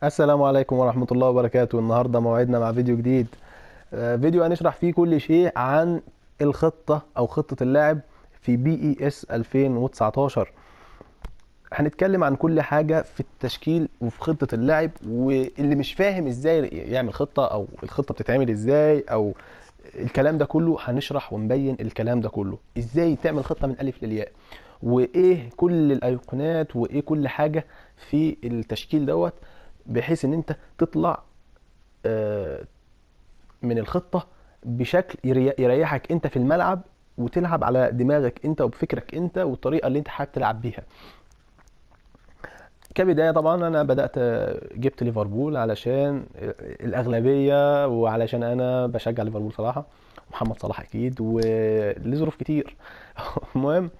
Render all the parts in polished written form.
السلام عليكم ورحمة الله وبركاته. النهاردة موعدنا مع فيديو جديد، فيديو هنشرح فيه كل شيء عن الخطة أو خطة اللاعب في PES 2019. هنتكلم عن كل حاجة في التشكيل وفي خطة اللاعب، واللي مش فاهم ازاي يعمل خطة أو الخطة بتتعمل ازاي أو الكلام ده كله، هنشرح ونبين الكلام ده كله ازاي تعمل خطة من ألف للياء، وايه كل الايقونات وايه كل حاجة في التشكيل دوت، بحيث ان انت تطلع من الخطة بشكل يريحك انت في الملعب، وتلعب على دماغك انت وبفكرك انت والطريقة اللي انت حابب تلعب بيها. كبداية طبعا انا بدأت جبت ليفربول علشان الاغلبية، وعلشان انا بشجع ليفربول صراحة، محمد صلاح اكيد، ولظروف كتير. المهم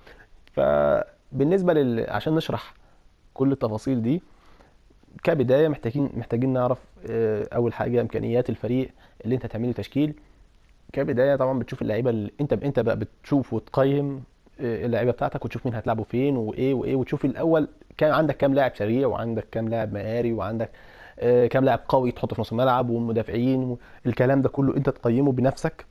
فبالنسبة عشان نشرح كل التفاصيل دي، كبداية محتاجين نعرف أول حاجة إمكانيات الفريق اللي أنت هتعمله تشكيل. كبداية طبعا بتشوف اللعيبة اللي أنت بقى بتشوف وتقيم اللعيبة بتاعتك، وتشوف مين هتلعبه فين وإيه وإيه، وتشوف الأول كان عندك كام لاعب سريع، وعندك كام لاعب مهاري، وعندك كام لاعب قوي تحطه في نص الملعب، والمدافعين، والكلام ده كله أنت تقيمه بنفسك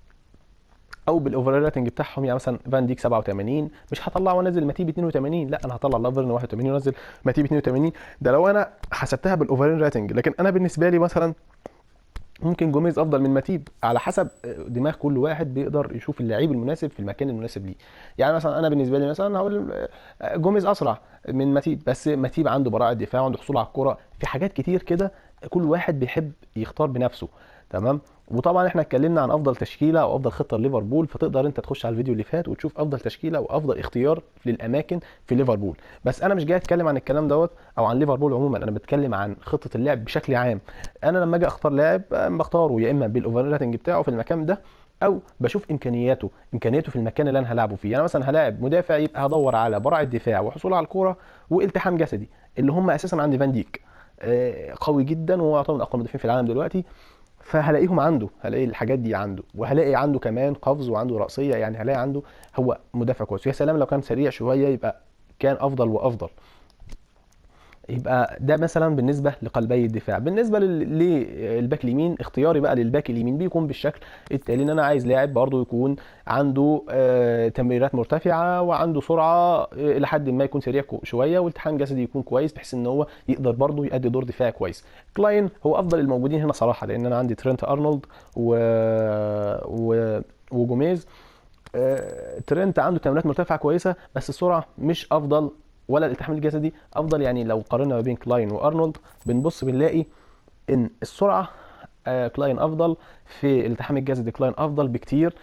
او بال overall rating بتاعهم. يعني مثلا فان ديك 87 مش هطلع وانزل ماتيب 82، لا انا هطلع لافرن 81 وانزل ماتيب 82، ده لو انا حسبتها بال overall rating. لكن انا بالنسبة لي مثلا ممكن جوميز افضل من ماتيب، على حسب دماغ كل واحد بيقدر يشوف اللعيب المناسب في المكان المناسب ليه. يعني مثلا انا بالنسبة لي مثلا هقول جوميز اسرع من ماتيب، بس ماتيب عنده براعه دفاع وعنده حصول على الكره، في حاجات كتير كده كل واحد بيحب يختار بنفسه. تمام. وطبعا احنا اتكلمنا عن افضل تشكيله او افضل خطه لليفربول، فتقدر انت تخش على الفيديو اللي فات وتشوف افضل تشكيله وافضل اختيار للاماكن في ليفربول. بس انا مش جاي اتكلم عن الكلام دوت او عن ليفربول عموما، انا بتكلم عن خطه اللعب بشكل عام. انا لما اجي اختار لاعب بختاره يا اما بال overall rating بتاعه في المكان ده، او بشوف امكانياته في المكان اللي انا هلعبه فيه. يعني مثلا هلاعب مدافع، يبقى هدور على براعه دفاع وحصول على الكورة والتحام جسدي، اللي هم اساسا عند فان ديك، قوي جدا وهو يعتبر من اقوى المدافعين في العالم دلوقتي، فهلاقيهم عنده، هلاقي الحاجات دي عنده، وهلاقي عنده كمان قفز وعنده رأسية، يعني هلاقي عنده هو مدافع كويس. يا سلام لو كان سريع شوية يبقى كان أفضل وأفضل. يبقى ده مثلا بالنسبة لقلبي الدفاع. بالنسبة للباك اليمين، اختياري بقى للباك اليمين بيكون بالشكل التالي، ان انا عايز لاعب برضو يكون عنده تمريرات مرتفعة وعنده سرعة، الى حد ما يكون سريع شوية، والتحام جسدي يكون كويس، بحيث ان هو يقدر برضو يؤدي دور دفاعي كويس. كلاين هو افضل الموجودين هنا صراحة، لان انا عندي ترينت ارنولد وجوميز. ترينت عنده تمريرات مرتفعة كويسة، بس السرعة مش افضل ولا الالتحام الجسدي افضل. يعني لو قارنا ما بين كلاين وارنولد بنبص بنلاقي ان السرعة، كلاين افضل، في الالتحام الجسدي كلاين افضل بكتير،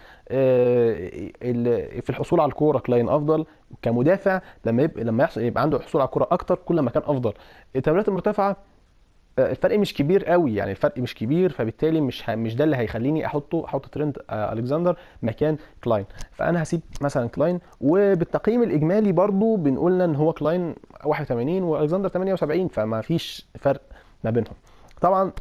في الحصول على الكورة كلاين افضل كمدافع، لما يحصل يبقى عنده حصول على الكورة اكتر كل ما كان افضل. التمريرات المرتفعة، الفرق مش كبير قوي، يعني الفرق مش كبير، فبالتالي مش ده اللي هيخليني احط ترينت الكسندر مكان كلاين، فانا هسيب مثلا كلاين. وبالتقييم الاجمالي برضو بنقولنا ان هو كلاين 81 والكسندر 78، فما فيش فرق ما بينهم. طبعا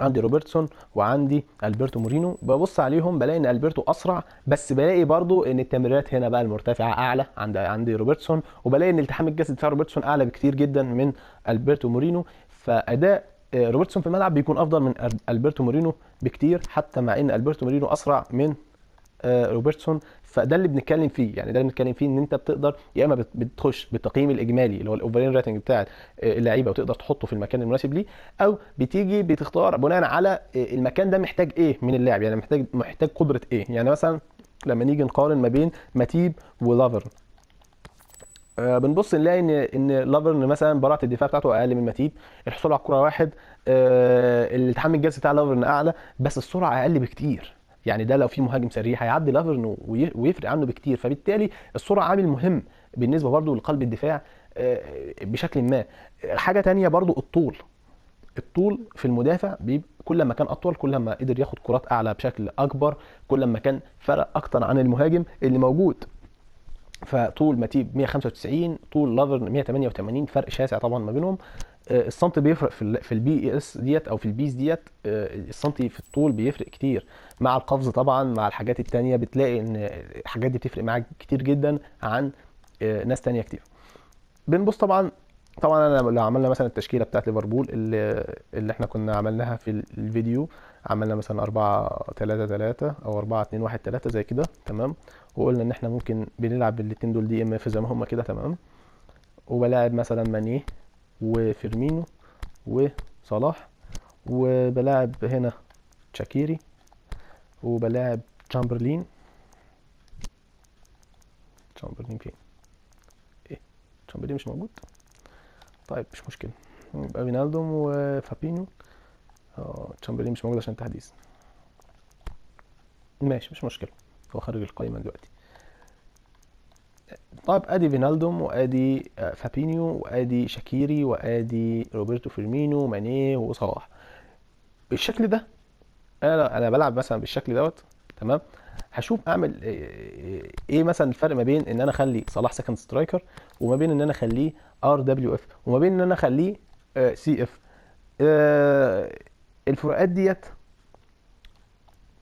عندي روبرتسون وعندي البرتو مورينو، ببص عليهم بلاقي ان البرتو اسرع، بس بلاقي برضو ان التمريرات هنا بقى المرتفعة اعلى عندي روبرتسون، وبلاقي ان التحام الجسد بتاع روبرتسون اعلى بكتير جدا من البرتو مورينو، فاداء روبرتسون في الملعب بيكون افضل من البرتو مورينو بكتير، حتى مع ان البرتو مورينو اسرع من روبرتسون. فده اللي بنتكلم فيه، يعني ده اللي بنتكلم فيه، ان انت بتقدر يا اما بتخش بالتقييم الاجمالي اللي هو ال overall rating بتاع اللعيبة وتقدر تحطه في المكان المناسب ليه، او بتيجي بتختار بناء على المكان ده محتاج ايه من اللاعب، يعني محتاج قدره ايه. يعني مثلا لما نيجي نقارن ما بين ماتيب ولافرن، بنبص نلاقي ان لافرن مثلا براعه الدفاع بتاعته اقل من ماتيب، الحصول على الكره واحد، الالتحام الجسدي بتاع لافرن اعلى، بس السرعة اقل بكتير. يعني ده لو في مهاجم سريع هيعدي لافرن ويفرق عنه بكتير، فبالتالي السرعة عامل مهم بالنسبة برضو لقلب الدفاع، بشكل ما. حاجة تانية برضو الطول، الطول في المدافع بيبقى كل ما كان اطول كل ما قدر ياخد كرات اعلى بشكل اكبر، كل ما كان فرق اكتر عن المهاجم اللي موجود. فطول ماتيب 195، طول لافرن 188، فرق شاسع طبعا ما بينهم. السنتي بيفرق في ال PES ديت او في ال PES ديت، السنتي في الطول بيفرق كتير مع القفز طبعا، مع الحاجات التانية بتلاقي ان الحاجات دي بتفرق معاك كتير جدا عن ناس تانية كتير. بنبص طبعا طبعا انا لو عملنا مثلا التشكيلة بتاعت ليفربول اللي احنا كنا عملناها في الفيديو، عملنا مثلا 4-3-3 او 4-2-1-3 زي كده، تمام، وقلنا ان احنا ممكن بنلعب بالاتنين دول DMF زي ما هما كده، تمام، وبلاعب مثلا ماني وفيرمينو وصلاح، وبلاعب هنا شاكيري، وبلاعب تشامبرلين. تشامبرلين فين؟ ايه تشامبرلين مش موجود؟ طيب مش مشكلة، يبقى فينالدوم وفابينيو. تشامبرلين مش موجود عشان تحديث، ماشي مش مشكلة، هو خارج القايمة دلوقتي. طيب ادي فينالدوم وادي فابينيو وادي شاكيري وادي روبرتو فيرمينو ماني وصلاح بالشكل ده. انا بلعب مثلا بالشكل دوت، تمام. هشوف اعمل ايه مثلا الفرق ما بين ان انا اخلي صلاح second striker وما بين ان انا اخليه RWF وما بين ان انا اخليه CF. الفروقات ديت،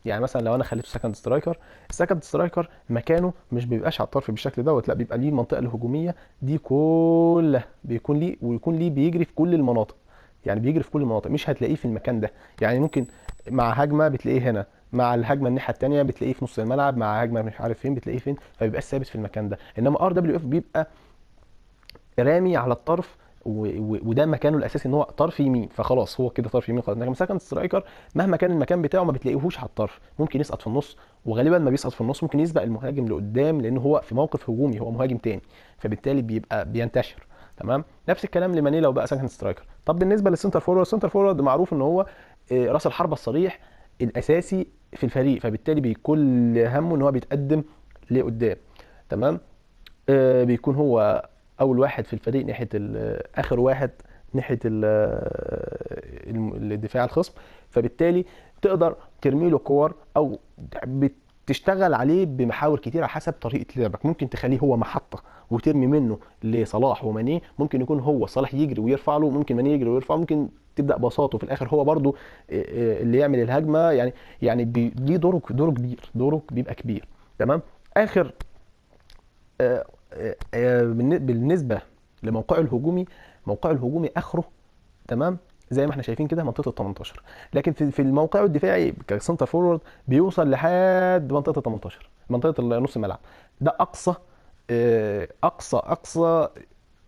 يعني مثلا لو انا خليته second striker، ال second striker مكانه مش بيبقاش على الطرف بالشكل دوت، لا بيبقى ليه المنطقة الهجومية دي كلها بيكون ليه، ويكون ليه بيجري في كل المناطق، يعني بيجري في كل المناطق، مش هتلاقيه في المكان ده. يعني ممكن مع هجمة بتلاقيه هنا، مع الهجمة الناحية الثانية بتلاقيه في نص الملعب، مع هجمة مش عارف فين بتلاقيه فين، فبيبقى ثابت في المكان ده. انما RWF بيبقى رامي على الطرف وده مكانه الاساسي ان هو طرف يمين، فخلاص هو كده طرف يمين خلاص. لكن second striker مهما كان المكان بتاعه ما بتلاقيهوش على الطرف، ممكن يسقط في النص، وغالبا ما بيسقط في النص ممكن يسبق المهاجم لقدام لان هو في موقف هجومي، هو مهاجم تاني، فبالتالي بيبقى بينتشر، تمام. نفس الكلام لماني لو بقى second striker. طب بالنسبة لل center forward، ال center forward معروف ان هو راس الحربة الصريح الاساسي في الفريق، فبالتالي بيكون همه ان هو بيتقدم لقدام، تمام. بيكون هو اول واحد في الفريق ناحية اخر واحد ناحية الدفاع الخصم، فبالتالي تقدر ترمي له كور او بتشتغل عليه بمحاور كتير على حسب طريقه لعبك. ممكن تخليه هو محطة وترمي منه لصلاح وماني، ممكن يكون هو صلاح يجري ويرفع له، ممكن ماني يجري ويرفع، ممكن تبدا بساطة في الاخر هو برضو اللي يعمل الهجمة، يعني ليه دوره كبير، دوره بيبقى كبير، تمام. اخر بالنسبة لموقعه الهجومي، موقعه الهجومي اخره، تمام، زي ما احنا شايفين كده منطقة ال 18، لكن في الموقع الدفاعي ك center forward بيوصل لحد منطقة ال 18، منطقة نص الملعب. ده اقصى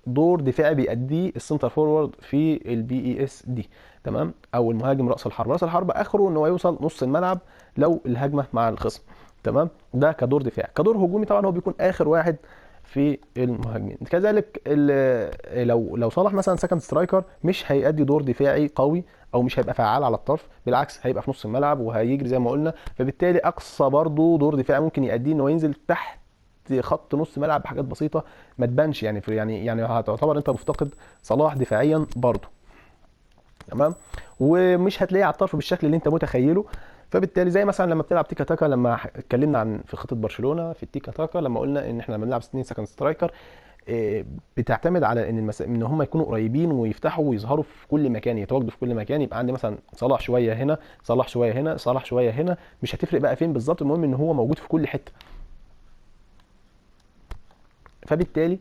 دور دفاعي بيأديه ال center forward في ال PES دي، تمام، او المهاجم راس الحرب. راس الحرب اخره ان هو يوصل نص الملعب لو الهجمة مع الخصم، تمام. ده كدور دفاع. كدور هجومي طبعا هو بيكون اخر واحد في المهاجمين. كذلك لو صلاح مثلا second striker مش هيأدي دور دفاعي قوي او مش هيبقى فعال على الطرف، بالعكس هيبقى في نص الملعب وهيجري زي ما قلنا، فبالتالي اقصى برضه دور دفاعي ممكن يأديه ان هو ينزل تحت خط نص ملعب بحاجات بسيطة ما تبانش، يعني هتعتبر انت مفتقد صلاح دفاعيا برضه، تمام، ومش هتلاقيه على الطرف بالشكل اللي انت متخيله. فبالتالي زي مثلا لما بتلعب تيكا تاكا، لما اتكلمنا عن في خطه برشلونة في التيكا تاكا، لما قلنا ان احنا لما بنلعب 2 second striker، بتعتمد على ان ان هم يكونوا قريبين ويفتحوا ويظهروا في كل مكان، يتواجدوا في كل مكان. يبقى عندي مثلا صلاح شوية هنا، صلاح شوية هنا، صلاح شوية هنا، مش هتفرق بقى فين بالظبط، المهم ان هو موجود في كل حتة. فبالتالي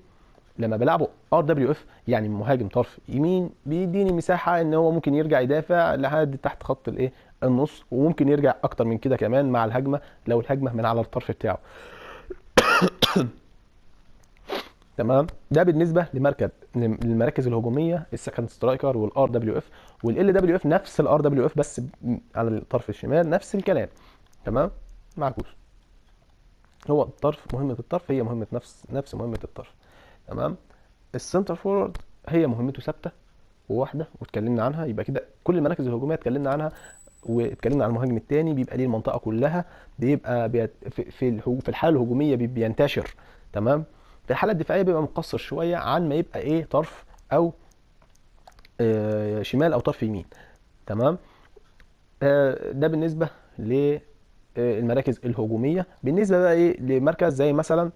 لما بلعبه RWF يعني مهاجم طرف يمين، بيديني مساحة ان هو ممكن يرجع يدافع لحد تحت خط الايه النص، وممكن يرجع اكتر من كده كمان مع الهجمة لو الهجمة من على الطرف بتاعه، تمام. ده بالنسبة للمراكز الهجومية، ال second striker وال RWF وال LWF، نفس ال RWF بس على الطرف الشمال، نفس الكلام، تمام، معكوس. هو الطرف، مهمة الطرف هي مهمة نفس مهمة الطرف، تمام. ال center forward هي مهمته ثابتة وواحدة واتكلمنا عنها، يبقى كده كل المراكز الهجومية اتكلمنا عنها، واتكلمنا عن المهاجم الثاني بيبقى ليه المنطقة كلها، بيبقى في الحالة الهجومية بينتشر، تمام. في الحالة الدفاعية بيبقى مقصر شوية عن ما يبقى ايه طرف او شمال او طرف يمين، تمام. ده بالنسبة للمراكز الهجومية. بالنسبة بقى ايه لمركز زي مثلا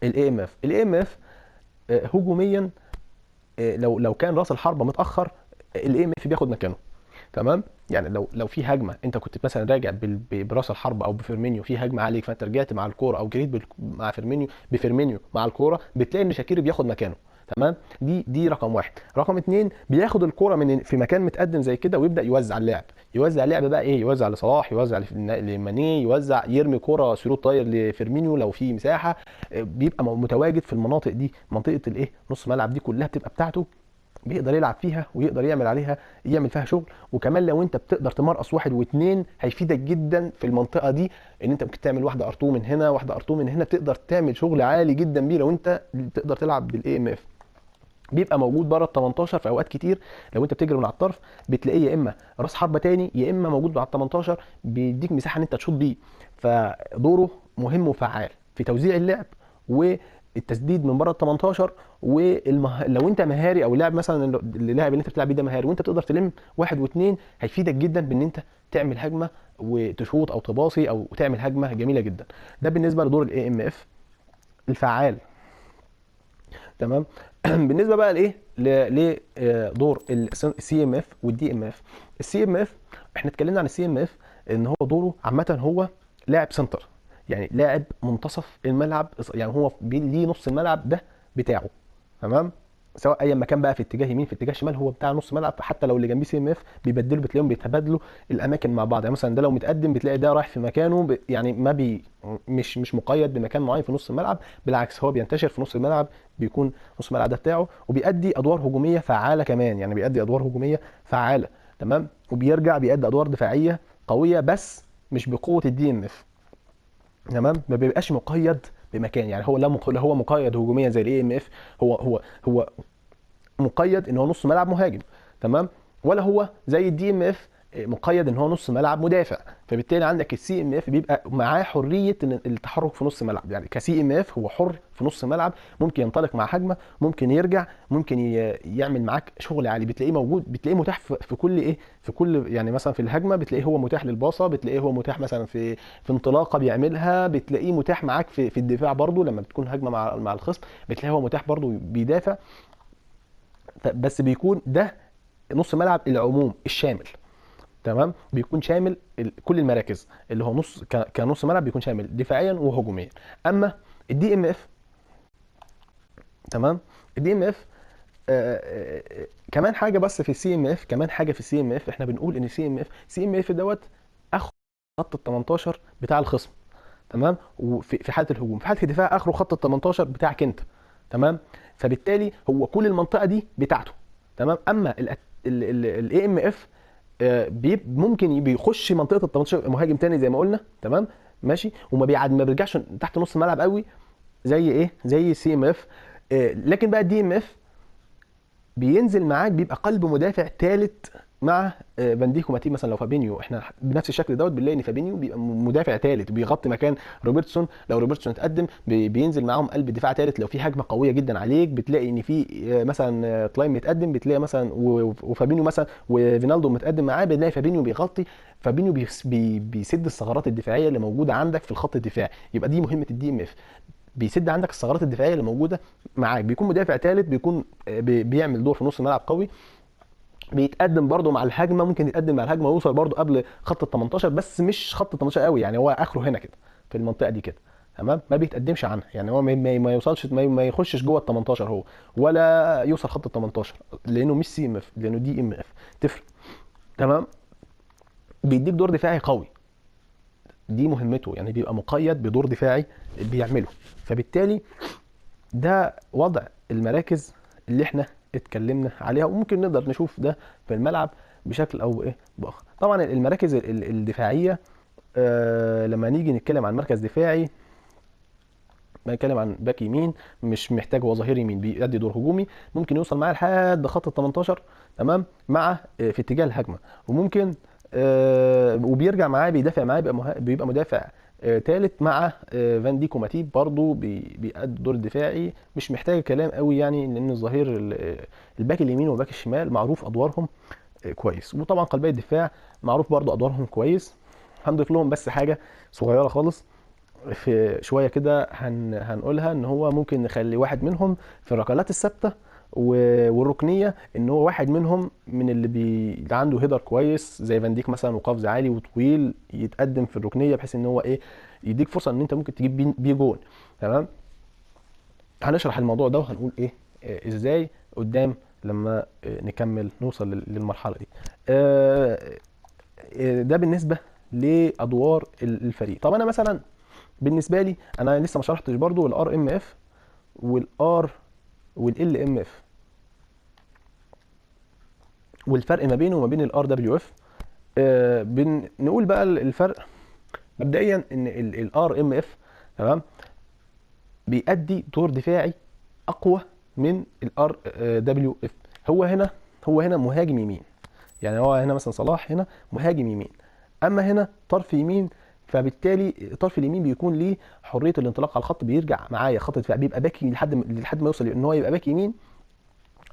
ال AMF، ال AMF، هجوميا، لو كان راس الحربة متاخر، ال AMF بياخد مكانه، تمام. يعني لو في هجمة انت كنت مثلا راجع براس الحربة او بفيرمينيو، في هجمة عليك فانت رجعت مع الكورة او جريت مع فيرمينيو، بفيرمينيو مع الكورة، بتلاقي ان شاكيري بياخد مكانه، تمام. دي رقم واحد. رقم اتنين، بياخد الكرة من في مكان متقدم زي كده ويبدا يوزع اللعب. يوزع اللعب بقى ايه؟ يوزع لصلاح، يوزع لماني، يوزع، يرمي كرة through طاير لفيرمينيو لو في مساحة. بيبقى متواجد في المناطق دي، منطقة الايه، نص ملعب دي كلها بتبقى بتاعته، بيقدر يلعب فيها ويقدر يعمل عليها، يعمل فيها شغل. وكمان لو انت بتقدر تمرقص واحد واثنين هيفيدك جدا في المنطقة دي، ان انت ممكن تعمل واحدة R2 من هنا، واحدة R2 من هنا، تقدر تعمل شغل عالي جدا بيه لو انت تقدر تلعب بال AMF. بيبقى موجود بره ال 18 في اوقات كتير، لو انت بتجري من على الطرف بتلاقيه يا اما راس حربه تاني يا اما موجود على ال 18، بيديك مساحة ان انت تشوط بيه. فدوره مهم وفعال في توزيع اللعب والتسديد من بره ال 18. لو انت مهاري او لاعب مثلا، اللاعب اللي انت بتلعب بيه ده مهاري وانت بتقدر تلم واحد واثنين، هيفيدك جدا بان انت تعمل هجمة وتشوط او تباصي او تعمل هجمة جميلة جدا. ده بالنسبة لدور ال AMF الفعال. تمام. بالنسبة بقى لايه، لدور ال CMF وال DMF. ال CMF احنا اتكلمنا عن ال CMF ان هو دوره عامة هو لاعب center، يعني لاعب منتصف الملعب، يعني هو ليه نص الملعب ده بتاعه. تمام. سواء اي مكان بقى، في اتجاه يمين في اتجاه شمال، هو بتاع نص ملعب. فحتى لو اللي جنبيه CMF بيبدلوا، بتلاقيهم بيتبادلوا الاماكن مع بعض. يعني مثلا ده لو متقدم بتلاقي ده رايح في مكانه، يعني ما بي مش مقيد بمكان معين في نص الملعب، بالعكس هو بينتشر في نص الملعب، بيكون نص الملعب ده بتاعه، وبيأدي ادوار هجومية فعاله كمان، يعني بيأدي ادوار هجومية فعاله. تمام. وبيرجع بيأدي ادوار دفاعية قوية بس مش بقوة ال DMF. تمام. ما بيبقاش مقيد بمكان، يعني هو لا هو مقيد هجوميا زي ال AMF، هو مقيد ان هو نص ملعب مهاجم. تمام. ولا هو زي ال DMF مقيد ان هو نص ملعب مدافع. فبالتالي عندك ال CMF بيبقى معاه حرية التحرك في نص ملعب، يعني ك CMF هو حر في نص ملعب، ممكن ينطلق مع هجمة، ممكن يرجع، ممكن يعمل معاك شغل عالي، بتلاقيه موجود، بتلاقيه متاح في كل ايه، في كل، يعني مثلا في الهجمة بتلاقيه هو متاح للباصه، بتلاقيه هو متاح مثلا في انطلاقة بيعملها، بتلاقيه متاح معاك في الدفاع برضو لما بتكون هجمة مع الخصم بتلاقيه هو متاح برضو بيدافع. بس بيكون ده نص ملعب العموم الشامل. تمام. بيكون شامل كل المراكز، اللي هو نص كنص ملعب بيكون شامل دفاعيا وهجوميا. اما ال DMF، تمام، ال DMF كمان حاجة بس في ال CMF، كمان حاجة في ال CMF، احنا بنقول ان سي ام اف دوت اخو خط ال 18 بتاع الخصم. تمام. وفي حاله الهجوم، في حاله الدفاع اخره خط ال 18 بتاعك انت. تمام. فبالتالي هو كل المنطقة دي بتاعته. تمام. اما ال AMF ممكن بيخش منطقة ال 18 مهاجم تاني زي ما قلنا. تمام ماشي. وما بيعد ما بيرجعش تحت نص الملعب قوي زي ايه، زي CMF. لكن بقى ال DMF بينزل معاك، بيبقى قلب مدافع ثالث مع فان ديك وماتيب مثلا. لو فابينيو، احنا بنفس الشكل دوت بنلاقي ان فابينيو بيبقى مدافع ثالث بيغطي مكان روبرتسون، لو روبرتسون اتقدم بينزل معاهم قلب دفاع ثالث. لو في هجمة قوية جدا عليك بتلاقي ان في مثلا كلاين متقدم، بتلاقي مثلا وفابينيو مثلا وفينالدو متقدم معاه، بنلاقي فابينيو بيغطي، فابينيو بيسد الثغرات الدفاعية اللي موجودة عندك في الخط الدفاعي. يبقى دي مهمة ال DMF، بيسد عندك الثغرات الدفاعية اللي موجودة معاك، بيكون مدافع ثالث، بيكون بيعمل دور في نص الملعب قوي، بيتقدم برده مع الهجمة، ممكن يتقدم مع الهجمة ويوصل برده قبل خط ال 18، بس مش خط ال 18 قوي، يعني هو اخره هنا كده في المنطقة دي كده. تمام. ما بيتقدمش عنها، يعني هو ما يوصلش، ما يخشش جوه ال 18 هو، ولا يوصل خط ال 18، لانه مش CMF، لانه DMF تفرق. تمام. بيديك دور دفاعي قوي، دي مهمته، يعني بيبقى مقيد بدور دفاعي بيعمله. فبالتالي ده وضع المراكز اللي احنا اتكلمنا عليها، وممكن نقدر نشوف ده في الملعب بشكل او بايه باخر. طبعا المراكز الدفاعية، لما نيجي نتكلم عن مركز دفاعي بنتكلم عن باك يمين، مش محتاج هو ظهير يمين بيأدي دور هجومي، ممكن يوصل معاه لحد خط ال 18. تمام. مع في اتجاه الهجمة، وممكن وبيرجع معاه بيدافع معاه، بيبقى مدافع ثالث مع فان ديك وماتيب برضو بيأدي الدور الدفاعي، مش محتاج كلام قوي يعني، لان الظهير الباك اليمين والباك الشمال معروف ادوارهم كويس، وطبعا قلبي الدفاع معروف برضو ادوارهم كويس. هنضيف لهم بس حاجة صغيرة خالص في شوية كده هنقولها، ان هو ممكن نخلي واحد منهم في الركلات الثابتة والركنيه، ان هو واحد منهم من اللي عنده header كويس زي فان ديك مثلا، وقفز عالي وطويل، يتقدم في الركنيه بحيث ان هو ايه، يديك فرصة ان انت ممكن تجيب بيه جون. تمام. هنشرح الموضوع ده وهنقول ايه ازاي قدام لما نكمل نوصل للمرحلة دي. ده بالنسبة لادوار الفريق. طب انا مثلا بالنسبة لي انا لسه ما شرحتش برضو ال RMF وال R وال LMF والفرق ما بينه وما بين ال RWF. بنقول بقى الفرق مبدئيا ان ال RMF تمام بيأدي دور دفاعي اقوى من ال RWF. هو هنا مهاجم يمين، يعني هو هنا مثلا صلاح هنا مهاجم يمين، اما هنا طرف يمين، فبالتالي الطرف اليمين بيكون ليه حرية الانطلاق على الخط، بيرجع معايا خط دفاع، بيبقى باك لحد ما يوصل ان هو يبقى باك يمين،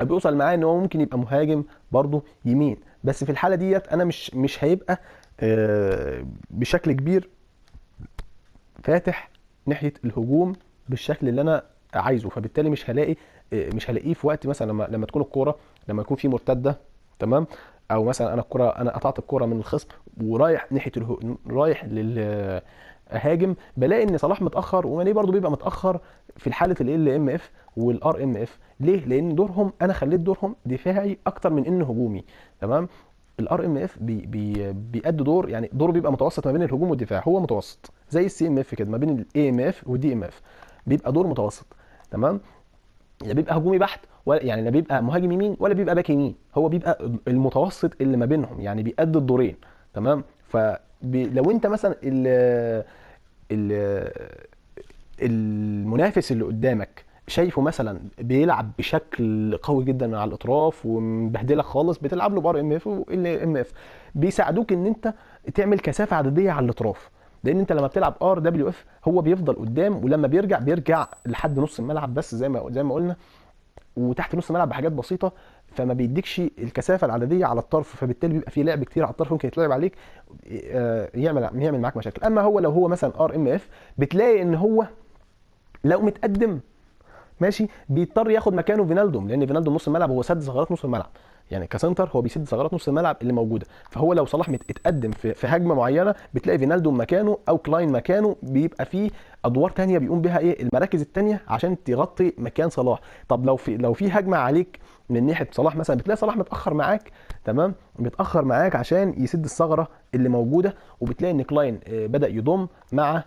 بيوصل معايا ان هو ممكن يبقى مهاجم برضه يمين. بس في الحالة ديت انا مش هيبقى بشكل كبير فاتح ناحية الهجوم بالشكل اللي انا عايزه، فبالتالي مش هلاقيه في وقت مثلا لما تكون الكورة، لما يكون في مرتدة تمام، او مثلا انا الكره، انا قطعت الكورة من الخصم ورايح ناحية رايح لل اهاجم، بلاقي ان صلاح متاخر وماني برضو بيبقى متاخر في حاله ال LMF وال RMF. ليه؟ لان دورهم انا خليت دورهم دفاعي اكتر من انه هجومي تمام. ال RMF بي بي بيأدي دور، يعني دوره بيبقى متوسط ما بين الهجوم والدفاع، هو متوسط زي ال CMF كده ما بين ال AMF وال DMF، بيبقى دور متوسط تمام. لا بيبقى هجومي بحت ولا يعني لا بيبقى مهاجم يمين ولا بيبقى باك يمين، هو بيبقى المتوسط اللي ما بينهم، يعني بيأدي الدورين تمام. فلو انت مثلا ال المنافس اللي قدامك شايفه مثلا بيلعب بشكل قوي جدا من على الاطراف ومبهدلك خالص، بتلعب له ب RMF و LMF، بيساعدوك ان انت تعمل كثافة عددية على الاطراف، لان انت لما بتلعب RWF هو بيفضل قدام، ولما بيرجع بيرجع لحد نص الملعب بس زي ما قلنا، وتحت نص الملعب بحاجات بسيطة، فما بيديكش الكثافة العدديه على الطرف، فبالتالي بيبقى في لعب كتير على الطرف ممكن يتلعب عليك، يعمل معاك مشاكل. اما هو لو هو مثلا RMF بتلاقي ان هو لو متقدم ماشي بيضطر ياخد مكانه فينالدوم، لان فينالدوم نص الملعب هو سد ثغرات نص الملعب، يعني ك center هو بيسد ثغرات نص الملعب اللي موجودة، فهو لو صلاح اتقدم في هجمة معينة بتلاقي فينالدوم مكانه او كلاين مكانه، بيبقى فيه ادوار تانية بيقوم بها ايه المراكز التانية عشان تغطي مكان صلاح. طب لو في هجمة عليك من ناحية صلاح مثلا بتلاقي صلاح متاخر معاك تمام، متاخر معاك عشان يسد الثغرة اللي موجودة، وبتلاقي ان كلاين بدا يضم مع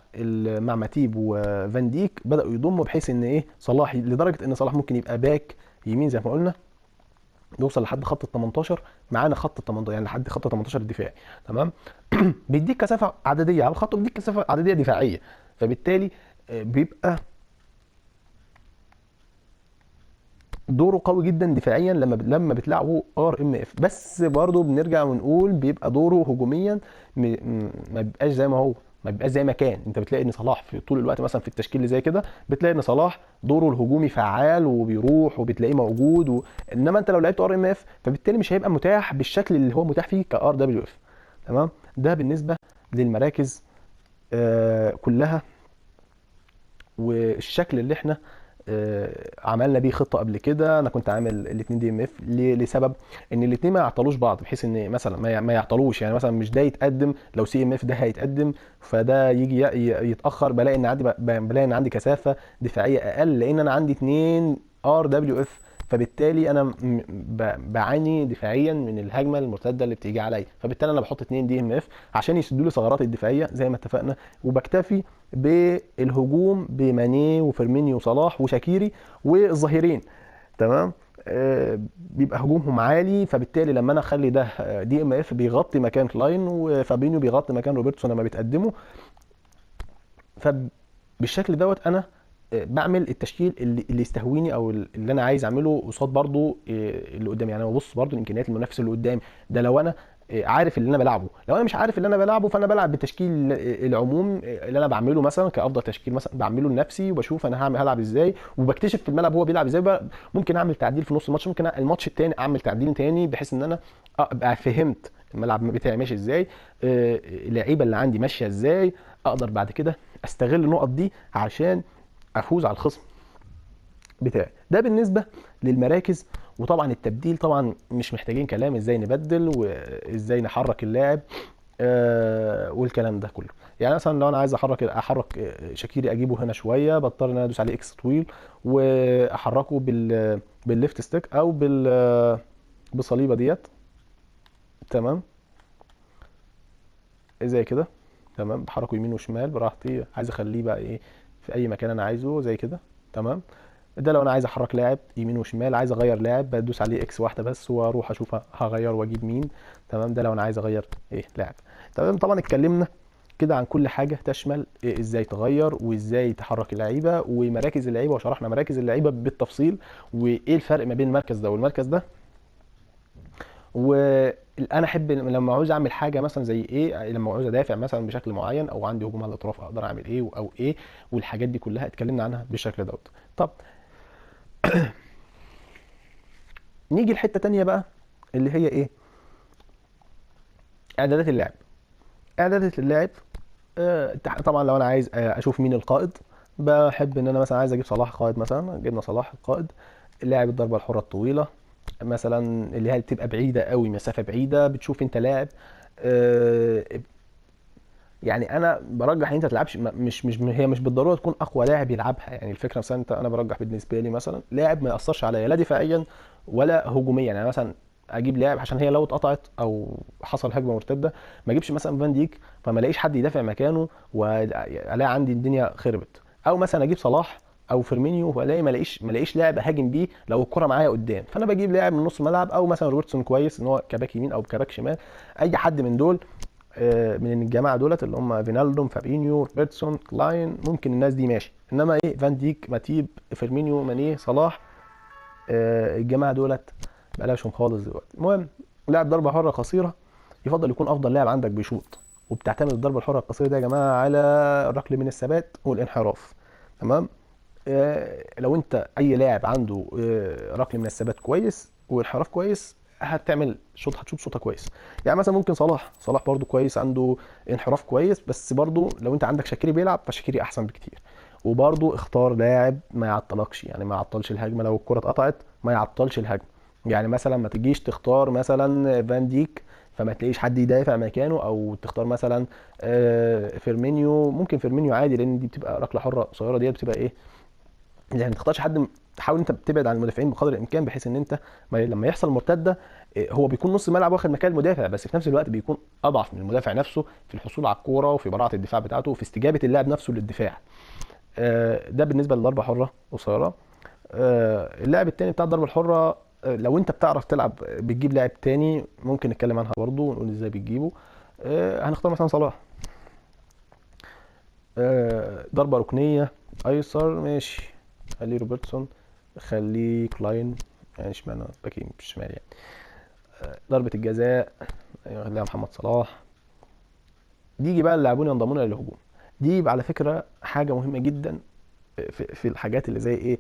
ماتيب وفان ديك، بداوا يضموا بحيث ان ايه صلاح، لدرجة ان صلاح ممكن يبقى باك يمين زي ما قلنا، يوصل لحد خط ال 18 معانا، خط ال 18 يعني لحد خط ال 18 الدفاعي تمام. بيديك كثافة عددية على الخط وبيديك كثافة عددية دفاعية، فبالتالي بيبقى دوره قوي جدا دفاعيا لما بتلعبه RMF. بس برضه بنرجع ونقول بيبقى دوره هجوميا ما بيبقاش زي ما هو، ما بيبقاش زي ما كان. انت بتلاقي ان صلاح في طول الوقت مثلا في التشكيل اللي زي كده بتلاقي ان صلاح دوره الهجومي فعال وبيروح وبتلاقيه موجود انما انت لو لعبت RMF فبالتالي مش هيبقى متاح بالشكل اللي هو متاح فيه ك RWF تمام. ده بالنسبة للمراكز كلها والشكل اللي احنا عملنا بيه خطه قبل كده. انا كنت عامل الاثنين DMF لسبب ان الاثنين ما يعطلوش بعض، بحيث ان مثلا ما يعطلوش، يعني مثلا مش ده يتقدم لو CMF ده هيتقدم فده يجي يتاخر، بلاقي ان عندي كثافة دفاعية اقل لان انا عندي اثنين RWF، فبالتالي انا بعاني دفاعيا من الهجمة المرتدة اللي بتيجي عليا، فبالتالي انا بحط اثنين DMF عشان يسدوا لي ثغرات الدفاعية زي ما اتفقنا، وبكتفي بالهجوم بماني وفيرمينيو وصلاح وشاكيري والظهيرين تمام. بيبقى هجومهم عالي، فبالتالي لما انا اخلي ده DMF بيغطي مكان كلاين وفابينيو بيغطي مكان روبرتسون لما بيتقدموا، فبالشكل دوت انا بعمل التشكيل اللي يستهويني او اللي انا عايز اعمله قصاد برضو اللي قدامي. يعني انا ببص برضو لامكانيات المنافس اللي قدامي ده، لو انا عارف اللي انا بلعبه، لو انا مش عارف اللي انا بلعبه فانا بلعب بالتشكيل العموم اللي انا بعمله مثلا كافضل تشكيل مثلا بعمله لنفسي، وبشوف انا هلعب ازاي، وبكتشف في الملعب هو بيلعب ازاي. ممكن اعمل تعديل في نص الماتش، ممكن الماتش التاني اعمل تعديل تاني بحيث ان انا ابقى فهمت الملعب بتاعي ماشي ازاي، اللعيبة اللي عندي ماشية ازاي، اقدر بعد كده استغل النقط دي عشان افوز على الخصم بتاعي. ده بالنسبة للمراكز. وطبعا التبديل طبعا مش محتاجين كلام، ازاي نبدل وازاي نحرك اللاعب. والكلام ده كله. يعني مثلا لو انا عايز احرك شاكيري، اجيبه هنا شوية، بضطر ان انا ادوس عليه X طويل واحركه بال left stick او بالصليبه ديت، تمام، زي كده، تمام. بحركة يمين وشمال براحتي، عايز اخليه بقى ايه في اي مكان انا عايزه زي كده، تمام. ده لو انا عايز احرك لاعب يمين وشمال، عايز اغير لاعب بدوس عليه X واحدة بس واروح اشوف هغير واجيب مين، تمام. ده لو انا عايز اغير ايه لاعب، تمام. طبعا اتكلمنا كده عن كل حاجة تشمل إيه، ازاي تغير وازاي تحرك اللعيبة ومراكز اللعيبة، وشرحنا مراكز اللعيبة بالتفصيل وايه الفرق ما بين المركز ده والمركز ده. وانا احب لما عاوز اعمل حاجة مثلا زي ايه، لما عاوز ادافع مثلا بشكل معين او عندي هجوم على الاطراف اقدر اعمل ايه او ايه، والحاجات دي كلها اتكلمنا عنها بالشكل دوت. طب نيجي لحته تانية بقى اللي هي ايه، اعدادات اللاعب. اعدادات اللاعب، طبعا لو انا عايز اشوف مين القائد، بحب ان انا مثلا عايز اجيب صلاح قائد مثلا، جبنا صلاح القائد. لاعب الضربة الحرة الطويلة مثلا اللي هي بتبقى بعيدة قوي، مسافة بعيدة، بتشوف انت لاعب، يعني انا برجح ان انت تلعبش، مش مش هي مش بالضرورة تكون اقوى لاعب يلعبها. يعني الفكرة مثلا انت، انا برجح بالنسبة لي مثلا لاعب ما ياثرش عليا لا دفاعيا ولا هجوميا. يعني مثلا اجيب لاعب عشان هي لو اتقطعت او حصل هجمة مرتدة ما اجيبش مثلا فان ديك فما الاقيش حد يدافع مكانه والاقي عندي الدنيا خربت، او مثلا اجيب صلاح او فيرمينيو والاقي ما الاقيش لاعب اهاجم بيه لو الكره معايا قدام، فانا بجيب لاعب من نص الملعب، او مثلا روبرتسون كويس ان هو كباك يمين او كباك شمال، اي حد من دول، من الجماعة دولت اللي هم فينالدوم، فابينيو، روبرتسون، كلاين، ممكن الناس دي ماشي. انما ايه، فان ديك، ماتيب، فيرمينيو، ماني، صلاح، الجماعة دولت بلاشهم خالص دلوقتي. المهم لاعب ضربه حره قصيرة يفضل يكون افضل لاعب عندك بيشوط، وبتعتمد الضربة الحرة القصيرة دي يا جماعة على الركل من الثبات والانحراف، تمام. لو انت اي لاعب عنده ركل من الثبات كويس والانحراف كويس، هتعمل شوط، هتشوط شوطه كويس. يعني مثلا ممكن صلاح برده كويس، عنده انحراف كويس، بس برده لو انت عندك شاكيري بيلعب فشاكيري احسن بكتير. وبرده اختار لاعب ما يعطلكش، يعني ما يعطلش الهجمة لو الكره اتقطعت ما يعطلش الهجمة. يعني مثلا ما تجيش تختار مثلا فان ديك فما تلاقيش حد يدافع مكانه، او تختار مثلا فيرمينيو، ممكن فيرمينيو عادي لان دي بتبقى ركلة حره قصيرة، دي بتبقى ايه يعني، ما تختارش حد، حاول انت بتبعد عن المدافعين بقدر الامكان، بحيث ان انت لما يحصل مرتدة، هو بيكون نص الملعب واخد مكان المدافع، بس في نفس الوقت بيكون اضعف من المدافع نفسه في الحصول على الكورة وفي براعه الدفاع بتاعته وفي استجابة اللاعب نفسه للدفاع. ده بالنسبة للضربه حره قصيرة. اللاعب التاني بتاع الضربة الحرة، لو انت بتعرف تلعب بتجيب لاعب تاني ممكن نتكلم عنها برضو ونقول ازاي بتجيبه. هنختار مثلا صلاح. ضربه ركنيه ايسر، ماشي، خليه روبرتسون، خليه كلاين، يعني اشمعنى باك يمين مش شمال يعني. ضربة الجزاء خليها محمد صلاح. دي بقى اللاعبون ينضمون للهجوم. دي على فكرة حاجة مهمة جدا في الحاجات اللي زي ايه،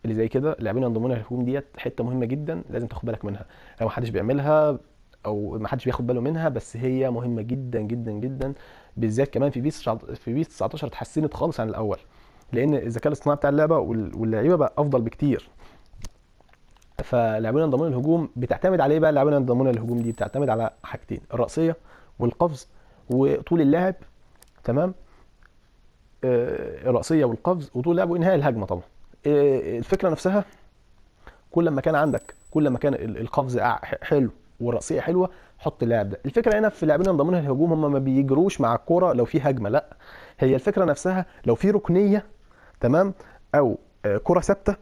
اللي زي كده، اللاعبين ينضمون للهجوم ديت حتة مهمة جدا لازم تاخد بالك منها. لو ما حدش بيعملها او ما حدش بياخد باله منها، بس هي مهمة جدا جدا جدا، بالذات كمان في بيس في بيس 19 اتحسنت خالص عن الاول، لان الذكاء الاصطناعي بتاع اللعبة واللعيبة بقى افضل بكتير. فلاعبين ينضمون للهجوم بتعتمد على ايه بقى؟ اللاعبين ينضمون للهجوم دي بتعتمد على حاجتين، الرأسية والقفز وطول اللاعب، تمام. الرأسية والقفز وطول اللاعب وانهاء الهجمة طبعا. الفكرة نفسها كل ما كان عندك، كل ما كان القفز حلو والرأسية حلوة، حط اللاعب ده. الفكرة هنا في اللاعبين ينضمون للهجوم هم ما بيجروش مع الكورة لو في هجمة، لا، هي الفكرة نفسها لو في ركنية، تمام، او كرة ثابتة،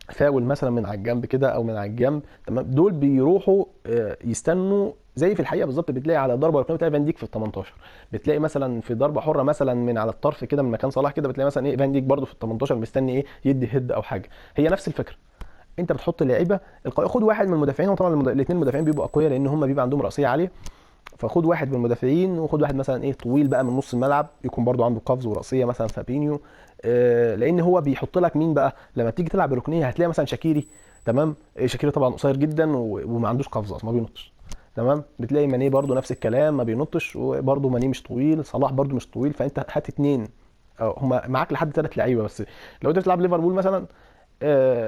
فاول مثلا من على الجنب كده او من على الجنب، تمام، دول بيروحوا يستنوا زي في الحقيقة بالظبط. بتلاقي على ضربه ركنيه بتلاقي فان ديك في ال 18، بتلاقي مثلا في ضربه حره مثلا من على الطرف كده من مكان صلاح كده، بتلاقي مثلا ايه فان ديك برده في ال 18 مستني ايه يدي head او حاجة. هي نفس الفكرة، انت بتحط لعيبة القوية، خد واحد من المدافعين، وطبعا الاثنين المدافعين بيبقوا اقوياء لان هم بيبقى عندهم راسية عالية، فخد واحد من المدافعين وخد واحد مثلا ايه طويل بقى من نص الملعب يكون برده عنده قفز وراسيه مثلا فابينيو، لان هو بيحط لك مين بقى لما بتيجي تلعب بركنيه، هتلاقي مثلا شاكيري، تمام، شاكيري طبعا قصير جدا وما عندوش قفز اصلا، ما بينطش، تمام. بتلاقي ماني برده نفس الكلام ما بينطش، وبرده ماني مش طويل، صلاح برده مش طويل، فانت هات اتنين، هم معاك لحد 3 لعيبة بس. لو انت بتلعب ليفربول مثلا،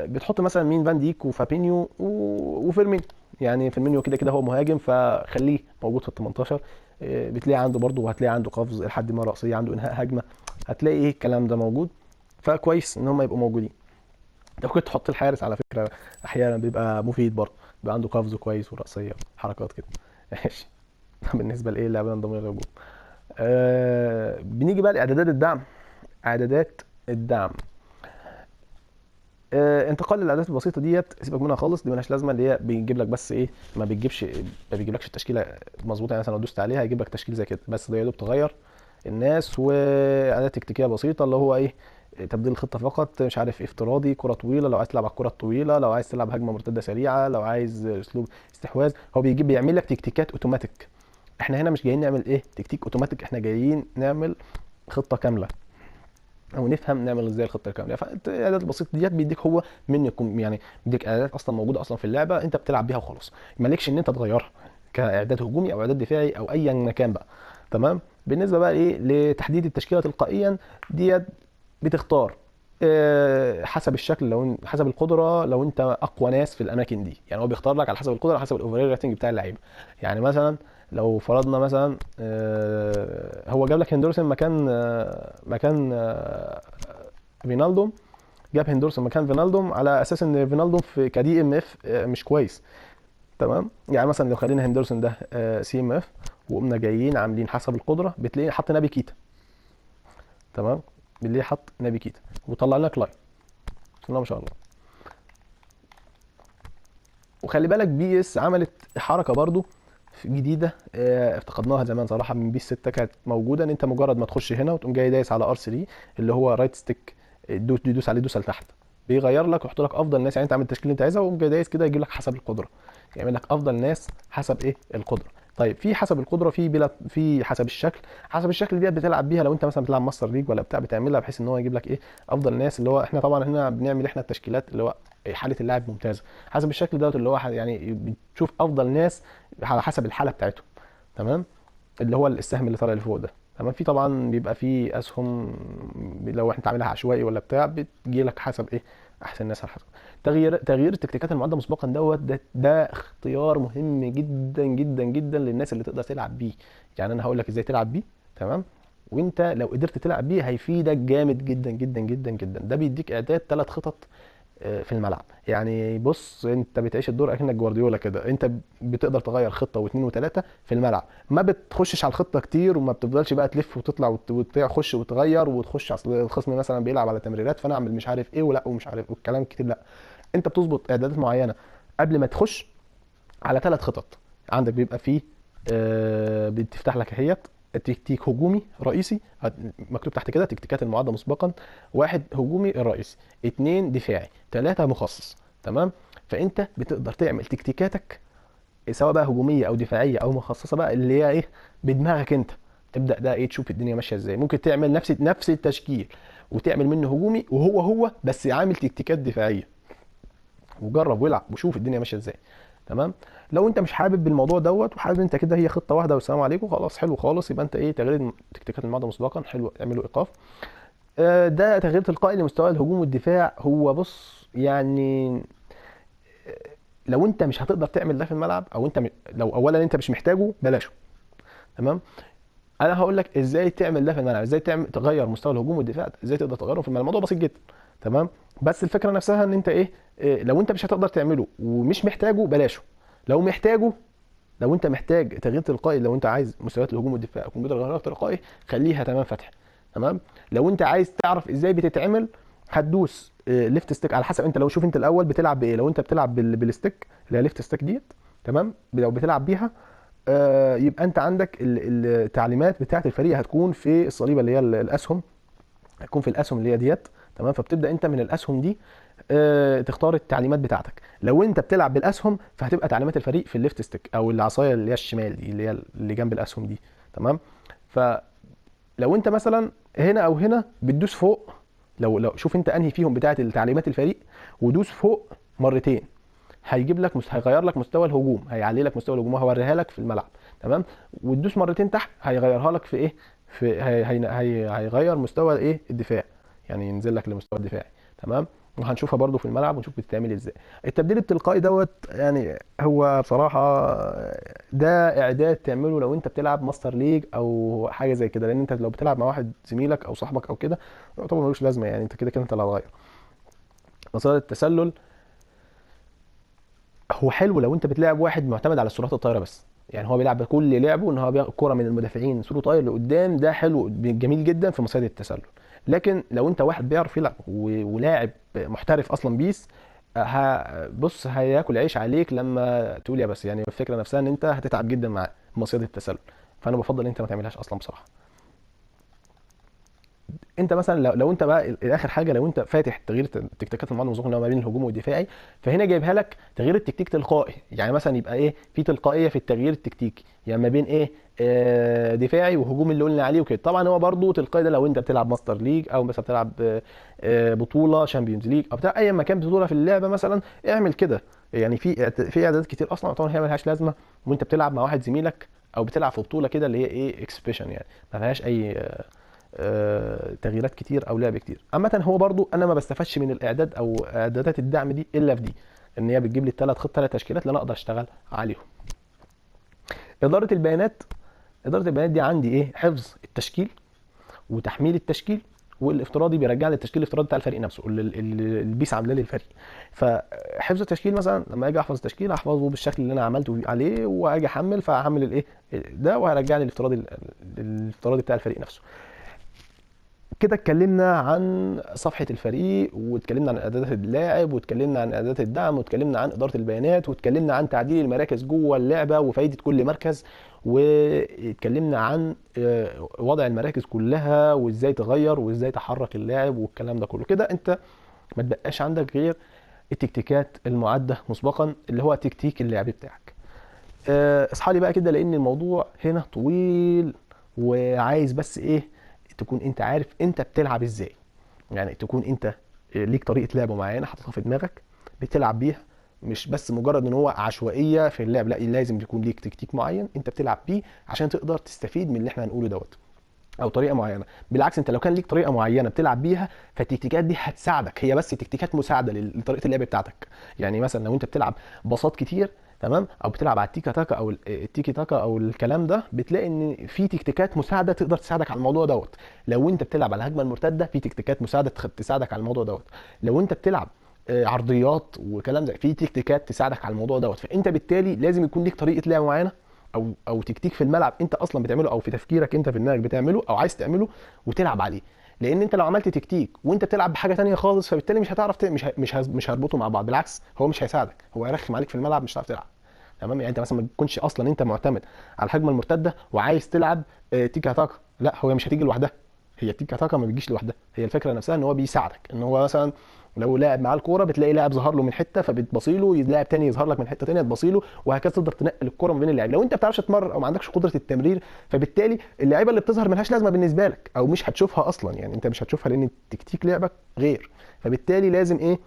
بتحط مثلا مين، فان ديك وفابينيو وفيرمينيو، يعني فيرمينيو كده كده هو مهاجم، فخليه موجود في ال 18. بتلاقي عنده برضه، وهتلاقي عنده قفز لحد ما راسية، عنده انهاء هجمة، هتلاقي ايه الكلام ده موجود، فكويس ان هم يبقوا موجودين. انت ممكن تحط الحارس على فكرة، احيانا بيبقى مفيد برضه، بيبقى عنده قفز كويس وراسيه حركات كده. ماشي. بالنسبة لايه اللاعبين انضموا للهجوم. بنيجي بقى لاعدادات الدعم. اعدادات الدعم، انتقال للاعدادات البسيطة ديت سيبك منها خالص، دي مالهاش لازمه، اللي هي بيجيب لك بس ايه، ما بيجيبلكش التشكيلة مظبوطة. يعني مثلا لو دوست عليها هيجيب لك تشكيل زي كده، بس ده يا دوب تغير الناس. واعدادات تكتيكية بسيطة اللي هو ايه، تبديل الخطة فقط، مش عارف افتراضي، كره طويلة لو عايز تلعب على الكره الطويلة، لو عايز تلعب هجمة مرتدة سريعة، لو عايز اسلوب استحواذ. هو بيعمل لك تكتيكات اوتوماتيك. احنا هنا مش جايين نعمل ايه تكتيك اوتوماتيك، احنا جايين نعمل خطه كاملة، او نفهم نعمل ازاي الخطة الكاملة. فالاعدادات البسيطة ديت بيديك هو من يعني بيديك اعدادات اصلا موجودة اصلا في اللعبة، انت بتلعب بيها وخلاص، مالكش ان انت تغيرها كاعداد هجومي او اعداد دفاعي او ايا مكان بقى. تمام. بالنسبة بقى ايه لتحديد التشكيلة تلقائيا، ديت بتختار حسب الشكل، لو حسب القدرة، لو انت اقوى ناس في الاماكن دي، يعني هو بيختار لك على حسب القدرة، على حسب ال overall rating بتاع اللعيبة. يعني مثلا لو فرضنا مثلا هو جاب لك هندرسون مكان فينالدوم، جاب هندرسون مكان فينالدوم على اساس ان فينالدوم في ك DMF مش كويس. تمام. يعني مثلا لو خلينا هندرسون ده CMF وقمنا جايين عاملين حسب القدرة، بتلاقيه حط نبي كيتا. تمام. بنلاقيه حط نبي كيتا وطلع لنا كلاين، بسم الله ما شاء الله. وخلي بالك PES عملت حركة برضو جديدة، افتقدناها زمان صراحة، من PES 6 كانت موجودة، ان انت مجرد ما تخش هنا وتقوم جاي دايس على R 3 اللي هو right stick، تدوس عليه دوسة لتحت، بيغير لك ويحط لك افضل ناس. يعني انت عامل التشكيل اللي انت عايزها وقوم جاي دايس كده يجيب لك حسب القدرة، يعمل لك افضل ناس حسب ايه القدرة. طيب في حسب القدرة، في بلا، في حسب الشكل. حسب الشكل ديت بتلعب بيها لو انت مثلا بتلعب Master League ولا بتاع، بتعملها بحيث ان هو يجيب لك ايه افضل ناس، اللي هو احنا طبعا هنا بنعمل احنا التشكيلات اللي هو حاله اللاعب ممتازة حسب الشكل دوت، اللي هو يعني بتشوف افضل ناس على حسب الحالة بتاعتهم. تمام. اللي هو السهم اللي طالع لفوق ده. تمام. في طبعا بيبقى في اسهم لو انت عاملها عشوائي ولا بتاع، بتجي لك حسب ايه احسن ناس على حسب. تغيير التكتيكات المعدة مسبقا دوت، ده اختيار مهم جدا جدا جدا للناس اللي تقدر تلعب بيه. يعني انا هقول لك ازاي تلعب بيه. تمام. وانت لو قدرت تلعب بيه هيفيدك جامد جدا جدا جدا جدا. ده بيديك اعداد 3 خطط في الملعب. يعني بص انت بتعيش الدور اكنك جوارديولا كده، انت بتقدر تغير خطه واثنين وثلاثة في الملعب، ما بتخشش على الخطة كتير، وما بتفضلش بقى تلف وتطلع وتخش وتغير وتخش، اصل الخصم مثلا بيلعب على تمريرات فانا اعمل مش عارف ايه ولا ومش عارف والكلام كتير. لا، انت بتظبط اعدادات معينة قبل ما تخش على 3 خطط. عندك بيبقى فيه بتفتح لك اهيت تكتيك هجومي رئيسي، مكتوب تحت كده تكتيكات المعدة مسبقا، 1 هجومي الرئيسي، 2 دفاعي، 3 مخصص. تمام. فانت بتقدر تعمل تكتيكاتك سواء بقى هجومية او دفاعية او مخصصة بقى، اللي هي ايه بدماغك انت، تبدا ده ايه تشوف الدنيا ماشية ازاي. ممكن تعمل نفس التشكيل وتعمل منه هجومي وهو هو بس عامل تكتيكات دفاعية، وجرب والعب وشوف الدنيا ماشية ازاي. تمام. لو انت مش حابب الموضوع دوت وحابب انت كده هي خطه واحدة والسلام عليكم خلاص، حلو خالص، يبقى انت ايه تغيير تكتيكات المعدة مسبقا، حلو، اعملوا ايقاف. ده تغيير تلقائي لمستوى الهجوم والدفاع. هو بص يعني لو انت مش هتقدر تعمل ده في الملعب، او انت لو اولا انت مش محتاجه بلاشه. تمام. انا هقول لك ازاي تعمل ده في الملعب، ازاي تغير مستوى الهجوم والدفاع، ازاي تقدر تغيره في الملعب. الموضوع بسيط جدا. تمام. بس الفكرة نفسها ان انت ايه، لو انت مش هتقدر تعمله ومش محتاجه بلاشه. لو محتاجه، لو انت محتاج تغيير تلقائي، لو انت عايز مستويات الهجوم والدفاع الكمبيوتر يغيرها تلقائي، خليها تمام فتح. تمام. لو انت عايز تعرف ازاي بتتعمل هتدوس left stick، على حسب انت لو شوف انت الاول بتلعب بايه. لو انت بتلعب بال stick اللي هي left stick ديت، تمام، لو بتلعب بيها يبقى انت عندك التعليمات بتاعه الفريق هتكون في الصليبه اللي هي الاسهم، هتكون في الاسهم اللي هي ديت. تمام. فبتبدا انت من الاسهم دي تختار التعليمات بتاعتك. لو انت بتلعب بالاسهم فهتبقى تعليمات الفريق في ال left stick او العصاية اللي هي الشمال دي، اللي هي اللي جنب الاسهم دي. تمام. فلو انت مثلا هنا او هنا بتدوس فوق، لو شوف انت انهي فيهم بتاعه تعليمات الفريق ودوس فوق مرتين، هيجيب لك هيغير لك مستوى الهجوم، هيعلي لك مستوى الهجوم وهوريها لك في الملعب. تمام. وتدوس مرتين تحت هيغيرها لك في ايه، في هي هي هي هيغير مستوى ايه الدفاع، يعني ينزل لك لمستوى الدفاعي. تمام. وهنشوفها برضو في الملعب ونشوف بتتعمل ازاي. التبديل التلقائي دوت يعني هو بصراحة ده اعداد تعمله لو انت بتلعب Master League او حاجة زي كده، لان انت لو بتلعب مع واحد زميلك او صاحبك او كده يعتبر ملوش لازمه، يعني انت كده كده انت اللي هتغير. مسار التسلل هو حلو لو انت بتلعب واحد معتمد على السرعات الطايره بس، يعني هو بيلعب بكل لعبه ان هو بياخد كرة من المدافعين through طاير لقدام، ده حلو جميل جدا في مصيدة التسلل. لكن لو انت واحد بيعرف يلعب ولاعب محترف اصلا PES، بص هياكل عيش عليك لما تقول يا بس، يعني الفكرة نفسها ان انت هتتعب جدا مع مصيدة التسلل، فانا بفضل انت ما تعملهاش اصلا بصراحة. انت مثلا لو انت بقى اخر حاجة، لو انت فاتح تغيير التكتيكات المعادلة المسبقة اللي هو ما بين الهجوم والدفاعي، فهنا جايبها لك تغيير التكتيك تلقائي، يعني مثلا يبقى ايه في تلقائية في التغيير التكتيكي، يعني ما بين ايه دفاعي وهجوم اللي قلنا عليه وكده. طبعا هو برضو تلقائي ده لو انت بتلعب Master League او مثلا بتلعب بطوله Champions League او بتاع اي مكان بطوله في اللعبة مثلا، اعمل كده. يعني في اعدادات كتير اصلا طبعا هي ملهاش لازمه وانت بتلعب مع واحد زميلك او بتلعب في بطوله كده اللي هي ايه exhibition، يعني ما فيهاش اي تغييرات كتير او لعب كتير. عامة هو برضو انا ما بستفادش من الاعداد او اعدادات الدعم دي الا في دي، ان هي بتجيب لي الثلاث خط ثلاث تشكيلات اللي انا اقدر اشتغل عليهم. ادارة البيانات، ادارة البيانات دي عندي ايه؟ حفظ التشكيل وتحميل التشكيل، والافتراضي بيرجع لي التشكيل الافتراضي بتاع الفريق نفسه اللي ال PES عاملاه للفريق. فحفظ التشكيل مثلا لما اجي احفظ التشكيل احفظه بالشكل اللي انا عملته عليه، واجي احمل فاحمل الايه ده وهرجع لي الافتراضي بتاع الفريق نفسه. كده اتكلمنا عن صفحة الفريق، واتكلمنا عن اعدادات اللاعب، واتكلمنا عن اعدادات الدعم، واتكلمنا عن إدارة البيانات، واتكلمنا عن تعديل المراكز جوه اللعبة وفايدة كل مركز، واتكلمنا عن وضع المراكز كلها وازاي تغير وازاي تحرك اللاعب والكلام ده كله. كده انت ما تبقاش عندك غير التكتيكات المعدة مسبقا اللي هو تكتيك اللاعب بتاعك. اصحى لي بقى كده لان الموضوع هنا طويل، وعايز بس ايه تكون انت عارف انت بتلعب ازاي، يعني تكون انت ليك طريقة لعب معينة حاططها في دماغك بتلعب بيها، مش بس مجرد ان هو عشوائية في اللعب، لا لازم يكون ليك تكتيك معين انت بتلعب بيه عشان تقدر تستفيد من اللي احنا هنقوله دوت، او طريقة معينة. بالعكس انت لو كان ليك طريقة معينة بتلعب بيها فالتكتيكات دي هتساعدك، هي بس تكتيكات مساعدة لطريقة اللعب بتاعتك. يعني مثلا لو انت بتلعب باصات كتير تمام، او بتلعب على التيكا تاكا او التيكي تاكا او الكلام ده، بتلاقي ان في تكتيكات مساعدة تقدر تساعدك على الموضوع دوت. لو انت بتلعب على الهجمة المرتدة في تكتيكات مساعدة تساعدك على الموضوع دوت. لو انت بتلعب عرضيات وكلام زي، في تكتيكات تساعدك على الموضوع دوت. فانت بالتالي لازم يكون ليك طريقه لعب معينة او تكتيك في الملعب انت اصلا بتعمله، او في تفكيرك انت في دماغك بتعمله او عايز تعمله وتلعب عليه. لان انت لو عملت تكتيك وانت بتلعب بحاجة تانية خالص فبالتالي مش هتعرف مش مش هربطه مع بعض، بالعكس هو مش هيساعدك، هو هيرخم عليك في الملعب مش هتعرف تلعب. تمام، يعني انت مثلا ما تكونش اصلا انت معتمد على الهجمة المرتدة وعايز تلعب تيكا تاكا، لا هو مش هتيجي لوحدها، هي التيكا تاكا ما بتجيش لوحدها، هي الفكرة نفسها ان هو بيساعدك، ان هو مثلا لو لاعب معاه الكورة بتلاقي لاعب ظهر له من حتة فبتبصيله، لاعب تاني يظهر لك من حتة تانية تبصيله، وهكذا تقدر تنقل الكورة ما بين اللاعب. لو انت ما بتعرفش تمرر او ما عندكش قدره التمرير فبالتالي اللعيبة اللي بتظهر ملهاش لازمه بالنسبة لك، او مش هتشوفها اصلا، يعني انت مش هتشوفها لان تكتيك لعبك غير. فبالتالي لازم ايه؟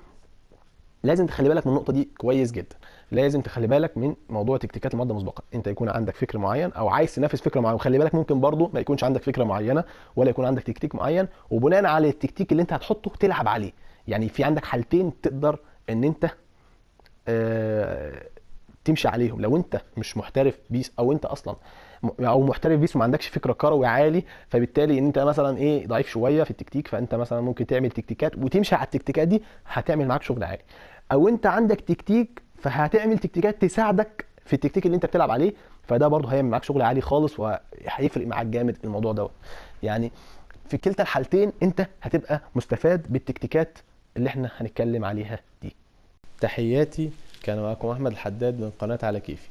لازم تخلي بالك من النقطة دي كويس جدا، لازم تخلي بالك من موضوع تكتيكات المادة مسبقا. انت يكون عندك فكر معين او عايز تنافس فكرة معينة، وخلي بالك ممكن برضو ما يكونش عندك فكرة معينة ولا يكون عندك تكتيك معين، وبناء على التكتيك اللي انت هتحطه تلعب عليه. يعني في عندك حالتين تقدر ان انت تمشي عليهم. لو انت مش محترف PES، او انت اصلا او محترف PES وما عندكش فكرة كروي عالي، فبالتالي ان انت مثلا ايه ضعيف شوية في التكتيك، فانت مثلا ممكن تعمل تكتيكات وتمشي على التكتيكات دي هتعمل معاك شغل عالي. او انت عندك تكتيك فهتعمل تكتيكات تساعدك في التكتيك اللي انت بتلعب عليه، فده برضه هيعمل معاك شغل عالي خالص وهيفرق معاك جامد الموضوع دوت. يعني في كلتا الحالتين انت هتبقى مستفاد بالتكتيكات اللي احنا هنتكلم عليها دي. تحياتي، كان معكم احمد الحداد من قناة على كيفي.